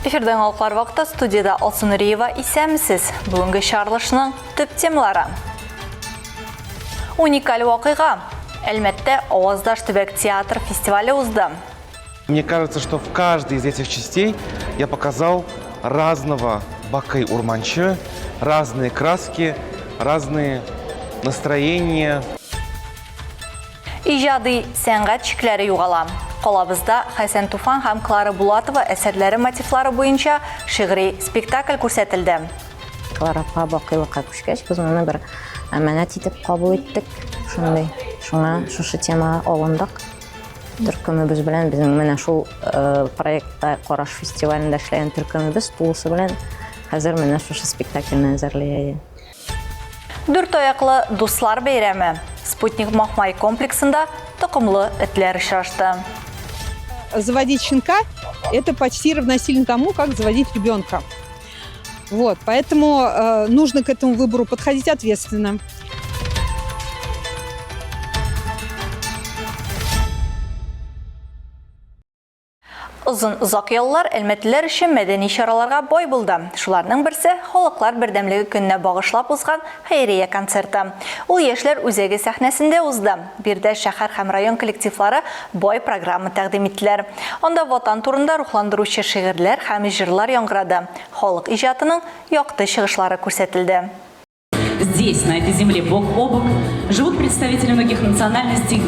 Эфирда яңалыклар вакыты студиядә Алсу Нуриева исәнмесез. Бүгенге чыгарылышның төп темалары. Уникаль вакыйга. Әлмәттә Аваздаш төбәк театр фестивале узды. Мне кажется, что в каждой из этих частей я показал разного Бакай Урманче, разные краски, разные настроения. Иҗади сәнгать чикләре югала. Калабызда Хәсән Туфан һәм Клара Булатова әсәрләре мотивлары буенча шигъри спектакль күрсәтелде. Клара апа бакыйлыкка күчкәч, без моны бер әманәт итеп кабул иттек. Шундый, шуңа шушы темага алындык. Төркемебез белән безнең менә шул э, проектта Караш фестивалендә эшләгән төркемебез тулысы белән хәзер менә шушы спектакльне әзерли. Дүрт аяклы дуслар бәйрәме. Спутник Махмай комплексында токымлы этләр очрашты. Заводить щенка – это почти равносильно тому, как заводить ребенка. Вот, поэтому нужно к этому выбору подходить ответственно. Озын озак яллар әлмәтлеләр өчен мәдәни чараларга бай булды. Шуларның берсе Халыклар бердәмлеге көненә багышлап узган хәйрия концерты. Ул Яшьләр үзәге сәхнәсендә узды. Биредә шәһәр һәм район коллективлары бай программа тәкъдим иттеләр. Анда Ватан турында рухландыручы шигырьләр һәм җырлар яңгырады, халык иҗатының якты чыгышлары күрсәтелде. Здесь, на этой земле, бок о бок, живут представители многих национальностей,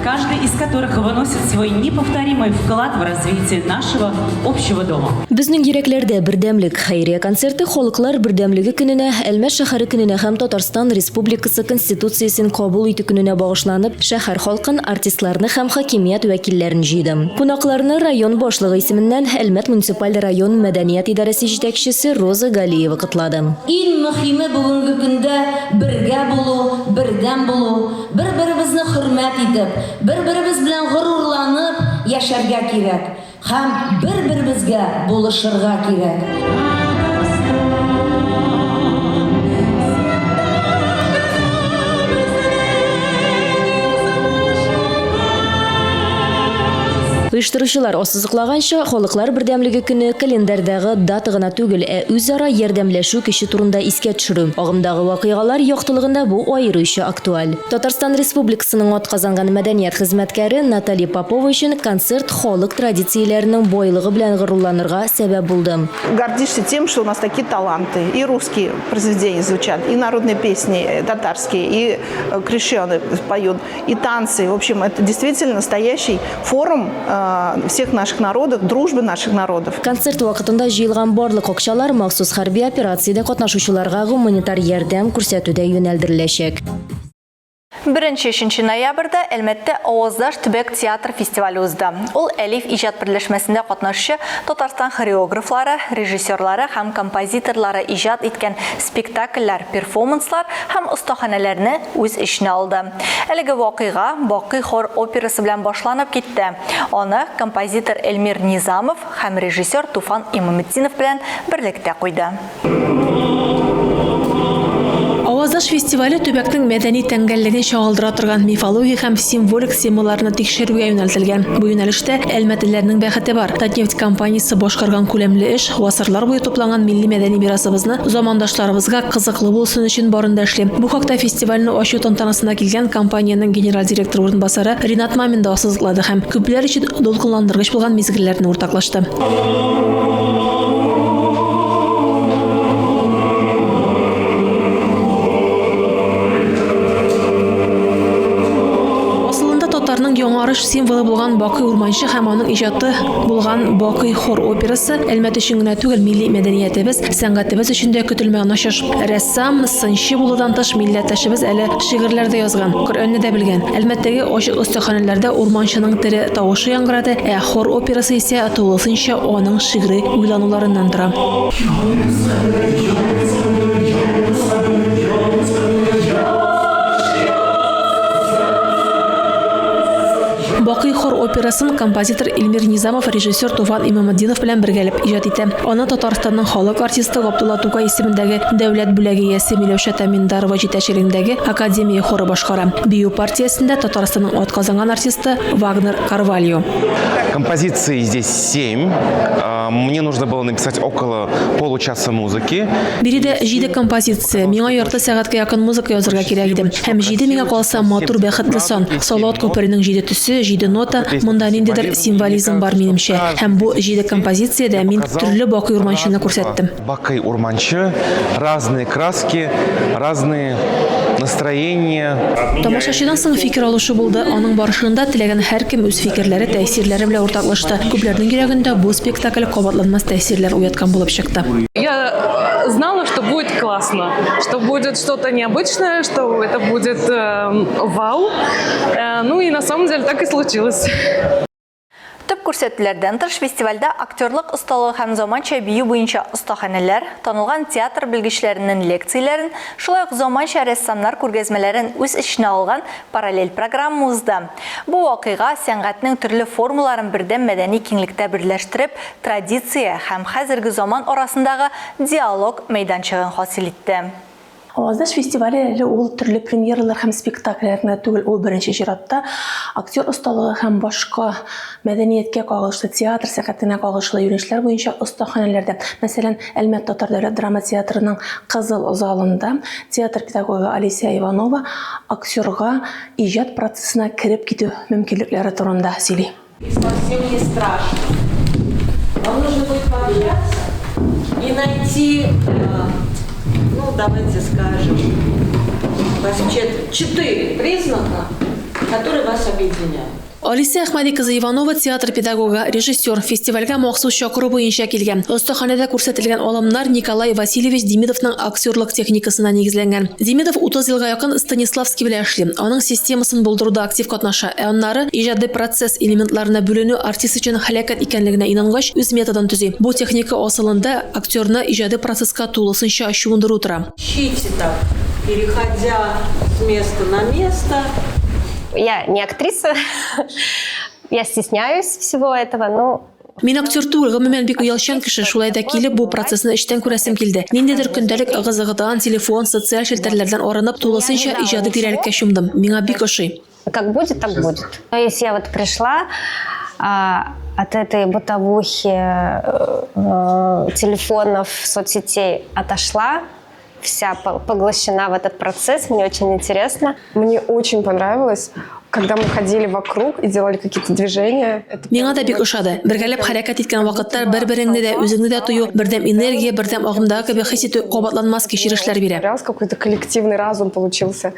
каждый из которых выносит свой неповторимый вклад в развитие нашего общего дома. Безнең йөрәкләрдә бердәмлек хәйрия концерты Халыклар бердәмлеге көненә, Әлмәт шәһәре көненә һәм Татарстан Республикасы Конституциясен кабул итү көненә багышланып, шәһәр халкын, артистларны һәм хакимият вәкилләрен җыйды. Кунакларны район башлыгы исеменнән Әлмәт муниципаль район мәдәният идарәсе җитәкчесе Роза Галиева котлады. Иң мөхиме бүгенге көндә бергә булу, бердәм булу, бер-беребезне хөрмәт итеп, бер-беребез белән горурланып яшәргә кирәк һәм бер-беребезгә булышырга кирәк. Оештыручылар ассызыклаганча, Халыклар бердәмлеге көне календарьдагы дата гына түгел, ә үзара ярдәмләшү көче турында искә төшерү. Агымдагы вакыйгалар яктылыгында бу аеруча актуаль. Татарстан Республикасының атказанган мәдәният хезмәткәре Наталья Попова өчен концерт халык традицияләренең байлыгы белән горурланырга сәбәп булды. Гордишься тем, что у нас такие таланты. И русские произведения звучат, и народные песни татарские, и крещеные поют, и танцы. В общем, это действительно настоящий форум всех наших народов, дружбы наших народов. Концерт вакытында җыелган барлык акчалар махсус хәрби операциядә катнашучыларга гуманитар ярдәм күрсәтүдә юнәлдереләчәк. Беренче-өченче ноябрьдә Әлмәттә Аваздаш төбәк театр фестивале узды. Ул Әлиф иҗат берләшмәсендә катнашучы Татарстан хореографлары, режиссерлары һәм композиторлары иҗат иткән спектакльләр, перформанслар һәм остаханәләрне үз эченә алды. Әлеге вакыйга Бакый хор операсы белән башланып китте. Аны композитор Эльмир Низамов һәм режиссер Туфан Имаметдинов белән берлектә куйды. Аваздаш фестивале төбәкнең мәдәни тәңгәллеген чагылдыра торган мифологик һәм символик темаларны тикшерүгә юнәлтелгән. Бу юнәлештә әлмәтлеләрнең бәхете бар. Татнефть компаниясе башкарган күләмле эш, гасырлар буе тупланган милли мәдәни мирасыбызны замандашларыбызга кызыклы булсын өчен барын да эшли. Бу хакта фестивальне ачу тантанасына килгән компаниянең генераль директоры урынбасары Ринат Мамин да ассызыклады һәм күпләр өчен дулкынландыргыч булган мизгелләрне уртаклашты. Асылында татарның яңарыш символы булган Бакый Урманчы һәм аның иҗаты булган Бакый хор операсы Әлмәт өчен генә түгел, милли мәдәниятебез, сәнгатебез өчен дә көтелмәгән ачыш. Рәссам, сынчы булудан тыш, милләттәшебез әле шигырьләр дә язган, Коръәнне дә белгән. Әлмәттәге ачык остаханәләрдә Урманчының тере тавышы яңгырады, ә хор операсы исә тулысынча аның шигъри уйлануларыннан тора. Бакый Бакый хор операсын композитор Эльмир Низамов режиссер Туфан Имаметдинов белән бергәләп иҗат итә. Аны Татарстанның халык артисты Габдулла Тукай исемендәге Дәүләт бүләге иясе Миләүшә Тәминдарова җитәкчелегендәге Академия хоры башкара. Бию партиясендә Татарстанның атказанган артисты Вагнер Карвальо. Композиции здесь семь. Мне нужно было написать около получаса музыки. Биредә җиде композиция. Миңа ярты сәгатькә якын музыка язырга кирәк иде. Һәм җиде миңа калса матур, бәхетле сан. Салават күперенең җиде төсе, җиде нота, монда ниндидер символизм бар, минемчә. Һәм бу җиде композициядә мин төрле Бакый Урманчены күрсәттем. Бакый Урманче, разные краски, разные настроения. Тамашачыдан соң фикер алышу булды. Аның барышында теләгән һәркем үз фикерләре, тәэсирләре белән уртаклашты. Күпләрнең йөрәгендә бу спектакль кабатланмас тәэсирләр уяткан булып чыкты. Я знала, что будет классно, что будет что-то необычное, что это будет э, вау. Э, ну и на самом деле так и случилось. Төп күрсәтүләрдән тыш, фестивальдә актерлык осталыгы һәм заманча бию буенча остаханәләр, танылган театр белгечләренең лекцияләрен, шулай ук заманча рәссамнар күргәзмәләрен үз эченә алган параллель программа узды. Бу вакыйга, сәнгатьнең төрле формаларын бердәм мәдәни киңлектә берләштереп, традиция һәм хәзерге заман арасындагы диалог мәйданчыгын хасил итте. Аваздаш фестивале әле ул төрле премьералар һәм спектакльләр генә түгел, ул беренче чиратта актер осталыгы һәм башка мәдәнияткә кагылышлы, театр сәнгатенә кагылышлы юнәлешләр буенча остаханәләр дә. Мәсәлән, Әлмәт татар дәүләт драма театрының Кызыл залында театр педагогы Алисия Иванова актерга иҗат процессына кереп китү мөмкинлекләре турында сөйли. И совсем не страшно. Вам нужно будет пообщаться и найти, э, ну, давайте скажем, четыре признака, которые вас объединяют. Алисә Әхмәди кызы Иванова театр педагогы, режиссер, фестивальгә махсус чакыру буенча килгән. Остаханәдә күрсәтелгән алымнар Николай Васильевич Демидовның актерлык техникасына нигезләнгән. Демидов 30 елга якын Станиславский белән эшли, аның системасын булдыруда актив катнаша. Ә аннары, иҗади процесс элементларына бүленү артист өчен һәлакәт икәнлегенә инангач, үз методын төзи. Бу техника асылында актерны иҗади процесска тулысынча чумдыру тора. Ищите так, переходя с места на место. Я не актриса, я стесняюсь всего этого, но Мин актер түгел, гомумән бик оялчан кеше, шулай да килеп бу процессны эчтән күрәсем килде. Ниндидер көндәлек ыгы-зыгыдан, телефон, социаль челтәрләрдән арынып, тулысынча иҗади тирәлеккә чумдым. Миңа бик ошый. Как будет, так будет. Но если я вот пришла а, от этой бытовухи э, э, телефонов, соцсетей отошла, вся поглощена в этот процесс, мне очень интересно. Мне очень понравилось, когда мы ходили вокруг и делали какие-то движения. Миңа да бик ошады. Бергәләп хәрәкәт иткән вакытта бер-береңне дә, үзеңне дә тою, бердәм энергия, бердәм агымдагы кебек хис итү кабатланмас кичерешләр бирә. Какой-то коллективный разум получился.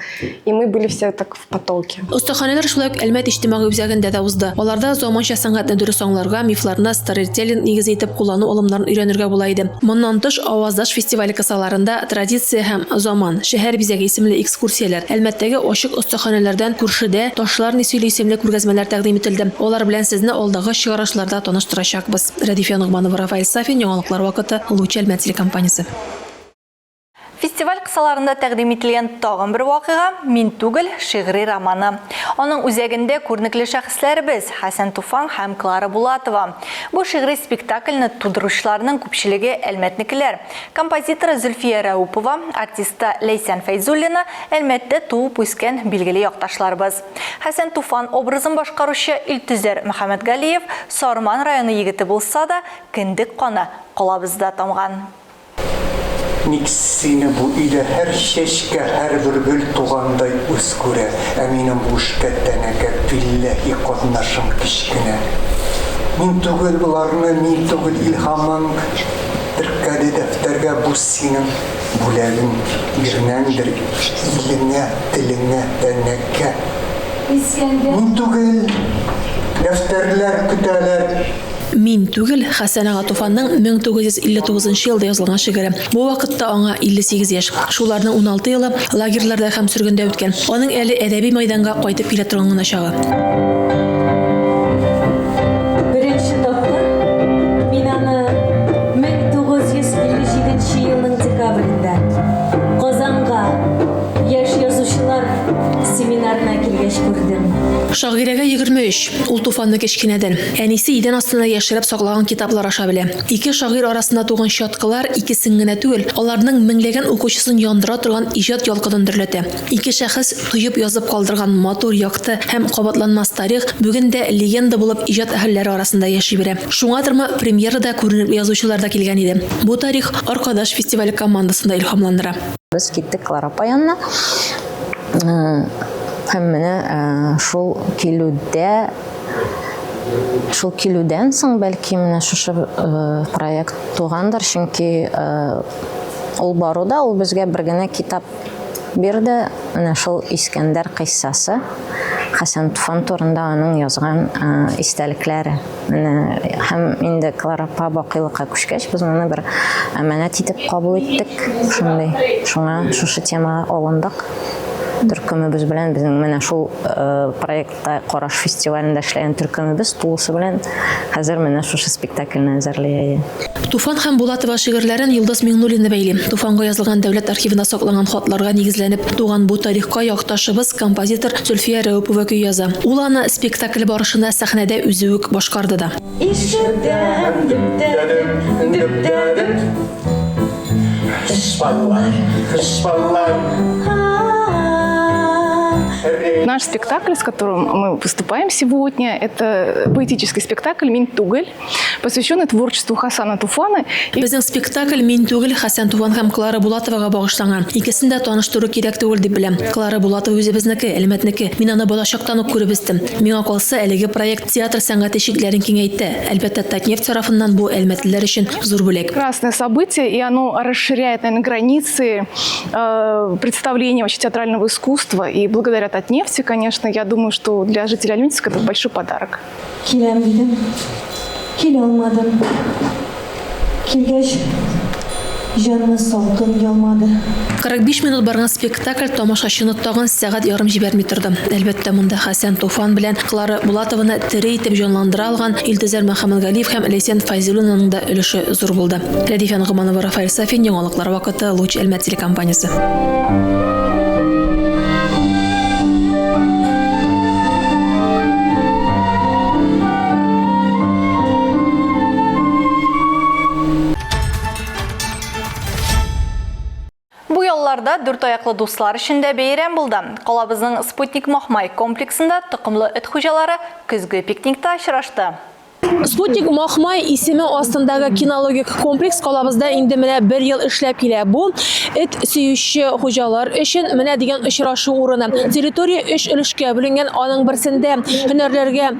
И мы были все так в потоке. Остаханәләр шулай ук Әлмәт иҗтимагый үзәгендә дә узды. Аларда заманча сәнгатьне дөрес аңларга, мифларны сторителлинг нигезе итеп куллану алымнарын өйрәнергә була иде. Моннан тыш, Аваздаш фестивале кысаларында Традиция һәм заман, шәһәр бизәге исемле экскурсияләр, Әлмәттәге ачык остаханәләрдән Күршедә ташлар ни сөйли исемле күргәзмәләр тәкъдим ителде. Алар белән сезне алдагы чыгарылышларда таныштырачакбыз. Рәдифә Ногманова, Рафаэль Сафин, Яңалыклар вакыты, Луч Әлмәт телекомпаниясе. Фестиваль кысаларында тәкъдим ителгән тагын бер вакыйга Мин түгел шигъри романы. Аның үзәгендә күренекле шәхесләребез Хәсән Туфан һәм Клара Булатова. Бу шигъри спектакльне тудыручыларның күпчелеге әлмәтнекеләр. Композиторы Зөлфия Рәүпова, артисты Ләйсән Фәйзуллина Әлмәттә туып үскән билгеле якташларыбыз. Хәсән Туфан образын башкаручы Илтөзәр Мөхәммәтгалиев Сарман районы егете булса да, кендек каны калабызда тамган. Ник сине бу өйдә һәр чәчкә, һәрбер гөл тугандай үз күрә, ә минем бу эшкә тәнәкә, билләһи, катнашым кечкенә. Мин түгел боларны, мин түгел илһамың теркәде дәфтәргә, бу синең бүләгең, бирнәңдер илеңә, телеңә, тәнәкә. Мин түгел, дәфтәрләр көтәләр. Мин түгел, Хәсән ага Туфанның 1959 нчы елда язылган шигыре. Бу вакытта аңа 58 яшь. Шуларның 16 елы лагерьларда һәм сөргендә үткән. Аның әле әдәби мәйданга кайтып килә торган гына чагы. Беренче тапкыр мин аны 1957 нче елның декабрендә Казанга яшь язучылар семинарына килгәч күрдем. Шагыйрәгә 23. Ул Туфанны кечкенәдән, әнисе идән астында яшереп саклаган китаплар аша белә. Ике шагыйрь арасында туган чаткылар икесен генә түгел, аларның меңләгән укучысын яндыра торган иҗат ялкынын дөрләтә. Ике шәхес тоеп язып калдырган матур, якты һәм кабатланмас тарих бүген дә легенда булып иҗат әһелләре арасында яши бирә. Шуңадырмы, премьерада күренекле язучылар да килгән иде. Бу тарих Аркадаш фестивале командасын да илһамландыра. Без киттек Клара апа янына. Һәм менә шул килүдә шул килүдән соң бәлки менә шушы проект тугандыр, чөнки ул баруда ул безгә бер генә китап бирде, менә шул Искәндәр кыйссасы, Хәсән Туфан турында аның язган истәлекләре. Менә һәм инде Клара апа бакыйлыкка күчкәч, без моны бер әманәт итеп кабул иттек. Шундый, шуңа шушы темага алындык. Төркемебез белән безнең менә шул э, проектта Караш фестивалендә эшләгән төркемебез тулысы белән хәзер менә шушы спектакльне әзерли. Туфан һәм Булатова шигырьләрен Йолдыз Миңнуллина бәйли. Туфанга язылган дәүләт архивында сакланган хатларга нигезләнеп туган бу тарихка якташыбыз, композитор Зөлфия Рәүпова көй яза. Ул аны спектакль барышында сәхнәдә үзе үк башкарды да. Ишетәм, дөп-дә-дөп, дөп-дә-дөп. Тычканнар, тычканнар. Наш спектакль, с которым мы выступаем сегодня, это поэтический спектакль «Мин түгел». посвященный творчеству Хасана Туфана. Безнең спектакль Мин түгел Хәсән Туфан һәм Клара Булатовага багышланган. Икесен дә таныштыру кирәк түгел дип беләм. Клара Булатова үзебезнеке, Әлмәтнеке. Мин аны балачактан ук күреп үстем. Миңа калса, әлеге проект театр сәнгате чикләрен киңәйтте. Әлбәттә, Татнефть тарафыннан бу әлмәтлеләр өчен зур бүләк. Прекрасное событие, и оно расширяет, наверное, границы э, представления вообще театрального искусства. И благодаря Татнефти, конечно, я думаю, что для жителей Альметьевска это большой подарок. Киләм дидем, килә алмадым. Килгәч, җанны салкын ялмады. 45 минут барган спектакль тамашачыны тагын сәгать ярым җибәрми торды. Әлбәттә, монда Хәсән Туфан белән Клара Булатованы тере итеп җанландыра алган Илтөзәр Мөхәммәтгалиев һәм Ләйсән Фәйзуллинаның да өлеше зур булды. Рәдифә Ногманова, Рафаэль Сафин, Яңалыклар вакыты, Луч Әлмәт телекомпаниясе. Бу ялларда дүрт аяклы дуслар өчен дә бәйрәм булды. Калабызның Спутник Махмай комплексында токымлы эт хуҗалары көзге пикникта очрашты. Спутник Махмай исеме астындагы кинологик комплекс калабызда инде менә бер ел эшләп килә. Бу эт сөюче хуҗалар өчен менә дигән очрашу урыны. Территория өч өлешкә бүленгән. Аның берсендә һөнәрләргә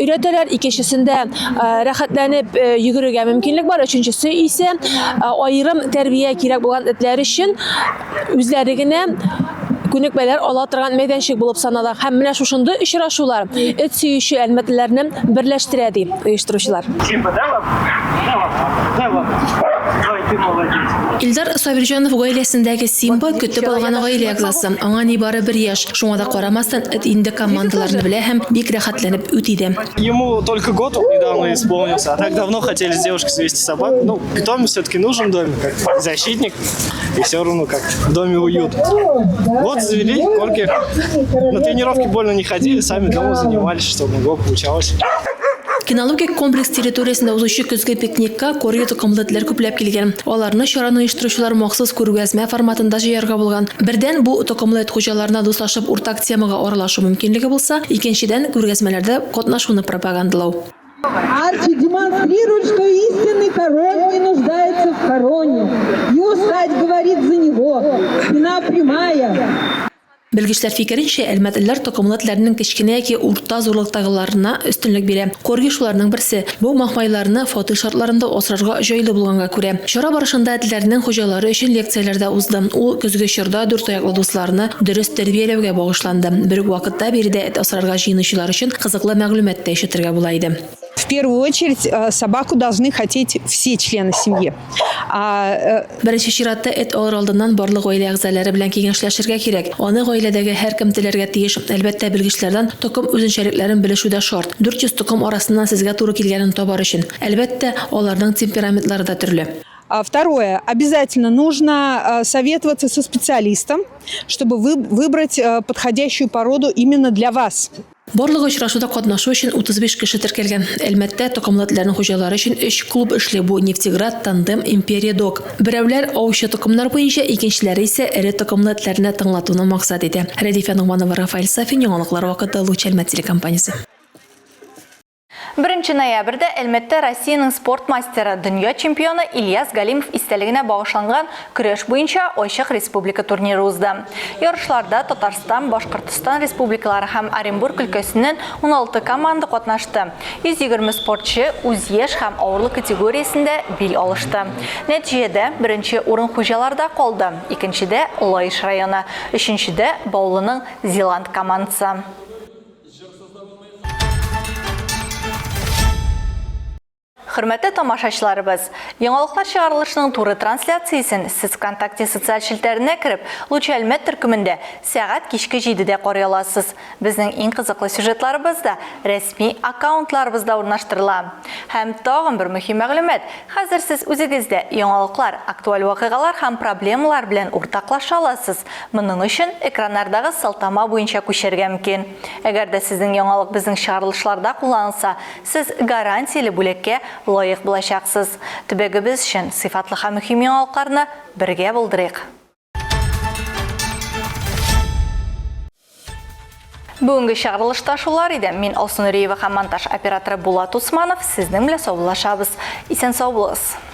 өйрәтәләр, икенчесендә э, рәхәтләнеп э, йөгерергә мөмкинлек бар, өченчесе исә э, аерым тәрбия кирәк булган этләр өчен үзләре генә күнекмәләр ала торган мәйданчык булып санала. Һәм менә шушындый очрашулар эт сөюче әлмәтлеләрне берләштерә, ди оештыручылар. Илдар Сабирҗанов гаиләсендәге Симба көтеп алган гаилә әгъзасы. Аңа нибары бер яшь. Шуңа да карамастан, эт инде командаларны белә һәм бик рәхәтләнеп үти дә. Ему только год вот недавно исполнился, а так давно хотели с девушкой завести собаку. Ну, питомец все-таки нужен в доме, как защитник. И все равно как в доме уют. Вот завели корги. На тренировки больно не ходили, сами дома занимались, чтобы могло получалось. Кинологик комплекс территориясендә узучы көзге пикникка корги токымлы этләр күпләп килгән. Аларны чараны оештыручылар махсус күргәзмә форматында җыярга булган. Бердән, бу токымлы эт хуҗаларына дуслашып уртак темага аралашу мөмкинлеге булса, икенчедән, күргәзмәләрдә катнашуны пропагандалау. Арчи демонстрирует, что истинный король не нуждается в короне. Его стать говорит за него. Спина прямая. Белгечләр фикеренчә, әлмәтлеләр токымлы этләрнең кечкенә яки урта зурлыктагыларына өстенлек бирә. Корги шуларның берсе. Бу махмайларны фатир шартларында асрарга җайлы булганга күрә. Чара барышында этләрнең хуҗалары өчен лекцияләр дә узды. Ул көзге чорда дүртаяклы дусларны дөрес тәрбияләүгә багышланды. Бер үк вакытта биредә эт асрарга җыенучылар өчен кызыклы мәгълүмат та ишетергә була иде. В первую очередь э, собаку должны хотеть все члены семьи. А, э, Беренче чиратта эт алыр алдыннан барлык гаилә әгъзалары белән киңәшләшергә кирәк. Аны гаиләдәге һәркем теләргә тиеш. Әлбәттә, белгечләрдән токым үзенчәлекләрен белешү дә шарт. 400 токым арасыннан сезгә туры килгәнен табар өчен. Әлбәттә, аларның темпераментлары да төрле. А, второе. Обязательно нужно э, советоваться со специалистом, чтобы вы, выбрать подходящую породу именно для вас. Барлыгы очрашуда катнашу өчен 35 кеше теркәлгән. Әлмәттә токымлы этләрнең хуҗалары өчен өч клуб эшли, бу Нефтеград, Тандем, Империя Дог. Берәүләр аучы токымнар буенча, икенчеләре исә эре токымлы этләрне тыңлатуны максат итә. Рәдифә Ногманова, Рафаэль Сафин, Яңалыклар вакыты, Луч Әлмәт телекомпаниясе. Беренче ноябрьдә Әлмәттә Россиянең спорт мастеры, дөнья чемпионы Ильяс Галимов истәлегенә багышланган көрәш буенча ачык республика турниры узды. Ярышларда Татарстан, Башкортостан республикалары һәм Оренбург өлкәсеннән 16 команда катнашты. 120 спортчы үз яшь һәм авырлык категориясендә бил алышты. Нәтиҗәдә, беренче урын хуҗаларда калды, икенчедә, Лаеш районы, өченчедә, Баулының Зилант командасы. Хөрмәтле тамашачыларыбыз, яңалыклар чыгарылышының туры трансляциясен сез ВКонтакте социаль челтәренә кереп, Лучи Әлмәт төркемендә сәгать кичке җидедә карый аласыз. Безнең иң кызыклы сюжетларыбыз да рәсми аккаунтларыбызда урнаштырыла. Һәм тагын бер мөһим мәгълүмат, хәзер сез үзегез дә яңалыклар, актуаль вакыйгалар һәм проблемалар белән уртаклаша аласыз. Моның өчен экраннардагы сылтама буенча күчәргә мөмкин. Әгәр дә сезнең яңалык безнең чыгарылышларда кулланылса, сез гарантияле бүләккә лаек булачаксыз. Төбәгебез өчен сыйфатлы һәм мөһим яңалыкларны бергә булдырыйк! Бүгенге чыгарылышта шулар иде. Мин Алсу Нуриева һәм монтаж операторы Булат Усманов сезнең белән саубуллашабыз. Исән-сау булыгыз!